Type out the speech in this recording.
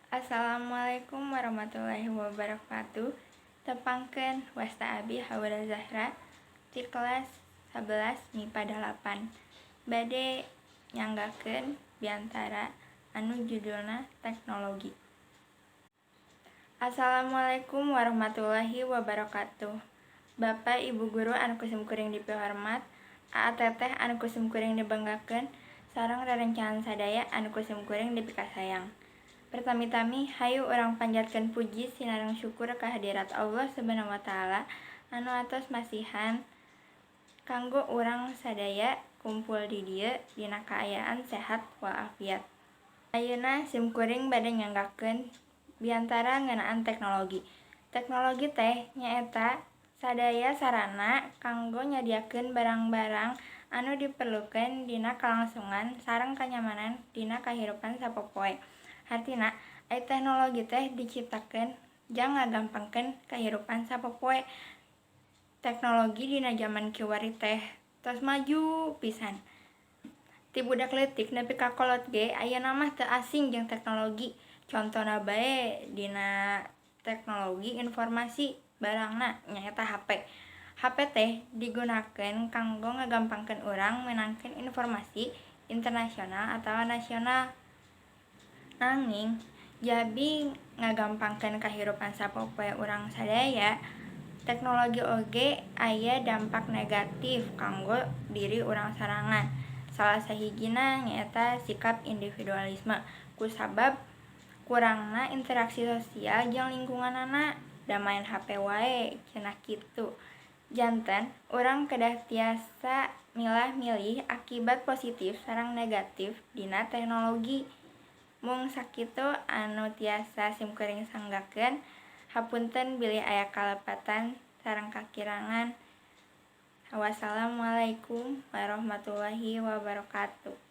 Assalamualaikum warahmatullahi wabarakatuh. Tepangkeun, wasta abi Haura Zahra ti kelas 11 MIPA 8, bade nyanggakeun biantara anu judulna teknologi. Assalamualaikum warahmatullahi wabarakatuh. Bapak, Ibu guru anu ku simkuring dipihormat, aa, teteh anu ku simkuring dibanggakeun, sareng rerencangan sadaya anu ku simkuring dipikasayang. Pertami-tami, hayu urang panjatkeun puji sinareng syukur kehadirat Allah Subhanahu wa Ta'ala anu atos masihan kanggo urang sadaya kumpul di dieu dina kaayaan sehat walafiat. Ayeuna simkuring bade nyanggakeun biantara ngeunaan teknologi. Teknologi teh nyaeta sadaya sarana kanggo nyadiakeun barang-barang anu diperlukeun dina kalangsungan sareng kanyamanan dina kahirupan sapopoe. Hartina, ai teknologi teh diciptakeun jang ngagampangkeun kahirupan sapopoe. Teknologi dina jaman kiwari teh tos maju pisan. Ti budak leutik nepi ka kolot ge ayeuna mah teu asing jeung teknologi. Contona bae dina teknologi informasi, barangna nyaeta HP. HP teh digunakeun kanggo ngagampangkeun urang meunangkeun informasi internasional atawa nasional. Nanging, jabi ngagampangkeun kahirupan sapopoe urang sadaya, teknologi oge aya dampak negatif kanggo diri urang sorangan. Salah sahijina nyaeta sikap individualisme kusabab kurangna interaksi sosial jeung lingkunganana, da maen HP wae cenah kitu. Janten urang kedah tiasa milah-milih akibat positif sareng negatif dina teknologi. Mung sakitu anu tiasa simkuring sanggakeun, hapunten bilih aya kalepatan sareng kakirangan. Wassalamualaikum warahmatullahi wabarakatuh.